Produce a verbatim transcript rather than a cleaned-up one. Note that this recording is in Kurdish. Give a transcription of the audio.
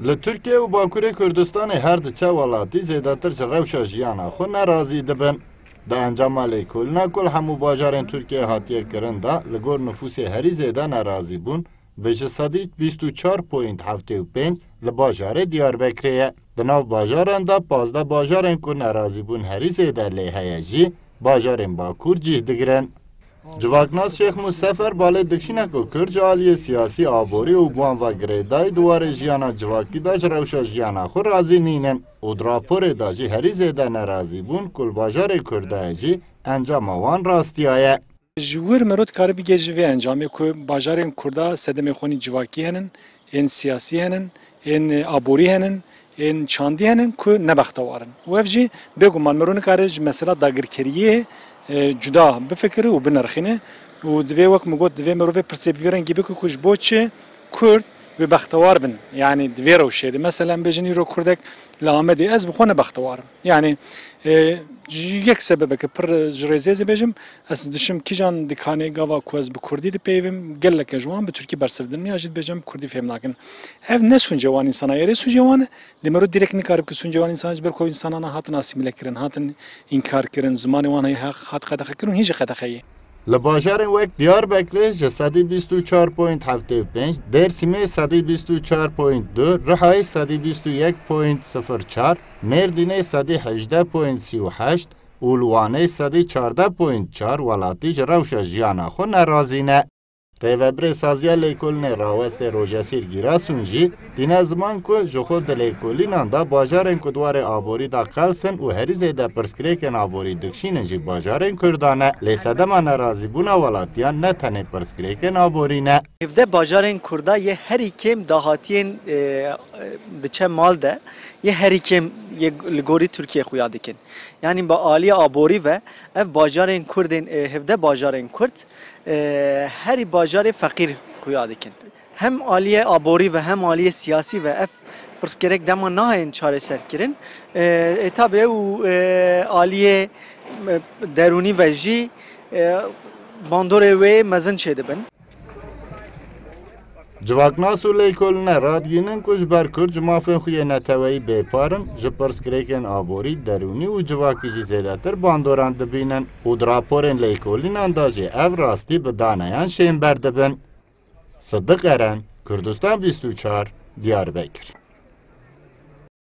Li Tirkiye û Bakurê Kurdistanê her diçe welatî zêdetir ji rewşa jiyana xwe nerazî dibin. Di encama lêkolîna ku li hemû bajarên Tirkiyeyê hatiye kirin de, li gor nifûsê herî zêde nerazîbûn bi ji sedî bîst û çar point heftê û pênc li bajarê Diyarbekirê ye. Di nav bajaran de pazdeh bajarên ku nerazîbûn herî zêde lê heye jî bajarên Bakur cih digirin. Civaknas Şêx Musefer balê dikişîne ku Kurd ji aliyê siyasî, aborî û bi wan ve girêdayî di warê jiyana civakî de ji rewşa jiyana xwe razî nînin û di raporê de jî herî zêde nerazî bûn ku li bajarê Kurda ye jî encama wan rastiya ye. Ji wir mero dikare bigê ji vê encamê ku bajarên Kurda sedemê xwe nî civakî henin, ên siyasî henin, ên aborî henin, ên çandî henin ku nebextewar in. Û ev jî bêguman mero nikare ji mesela dagirkeriyê, e, cuda bifikire û binirxîne. Û divê, wek min got, divê mirovê pirsê bi vî rengî bike ku ji bo çi Kurd wê bextewar bin. Yanî di vê rewşê de. Mesela em bêjin îro Kurdek li Amedê, ez bi xwe ne bextewar im. Yanî, e, ji yek sebebeke pir ji rêzê ez ê bêjim, ez dişim kîjan dikanê gava ku ez bi Kurdî dipeyivim, geleke ji wan bi Tirkî bersiv din ya jî dibêjim bi Kurdî fêm nakin. Ev ne sûncê wan însana ye, rê sûncê wan e. Lê mero direkt nikare bike sûncê wan însana ji ber ku ew însanana hatin asîmîle kirin, hatin înkar kirin, zimanê wan heye hat qedexe kirin û hîn jî qedexe ye. Li bajarên wek Diyarbekirê ji sedî bîst û çar point heftê û pênc, Dêrsimê sedî bîst û çar point du, Rihayê sedî bîst û yek point sifir çar, Mêrdînê sedî hejdeh point sî û heşt û li Wanê sedî çardeh point çar welatî ji rewşa jiyana xwe nerazî ne. Rêvebirê Saziya Lêkolînê Rawestê Rojesîr Gîrasun jî tîne ziman ku ji xwe di lêkolînan de bajarên ku di warê aborî de qels in û herî zêde pirsgirêkên aborî dikişînin jî bajarên Kurdan e. Lê sedema nerazîbûna welatiyan ne tenê pirsgirêkên aborî ne. Hevdeh bajarên Kurda yê herî kêm dahatiyên, e, e, diçe mal de yê herî kêm yê li gorî Tirkiyê xuya dikin. Yanî bi aliyê aborî ve ev bajarên Kurd ên, e, hevdeh bajarên Kurd, e, herî bajarê feqîr xuya dikin. Hem aliyê aborî ve hem aliyê siyasî ve ev pirsgirêk dema nahên çareserkirin, e, e, tabi ew, e, aliyê, e, derûnî ve jî, e, bandorê wê mezin çêdibin. Civaknas û lêkolîne radgînin ku ji ber Kurd ji mafên xwe yê neteweyî bêpar in, ji pirsgirêkên aborî, derûnî û civakî jî zêdetir bandoran dibînin û di raporên lêkolînan de jî ev rastî bi daneyan şênber dibin. Sidiq Eren, Kurdistan bîst û çar, Diyarbekir.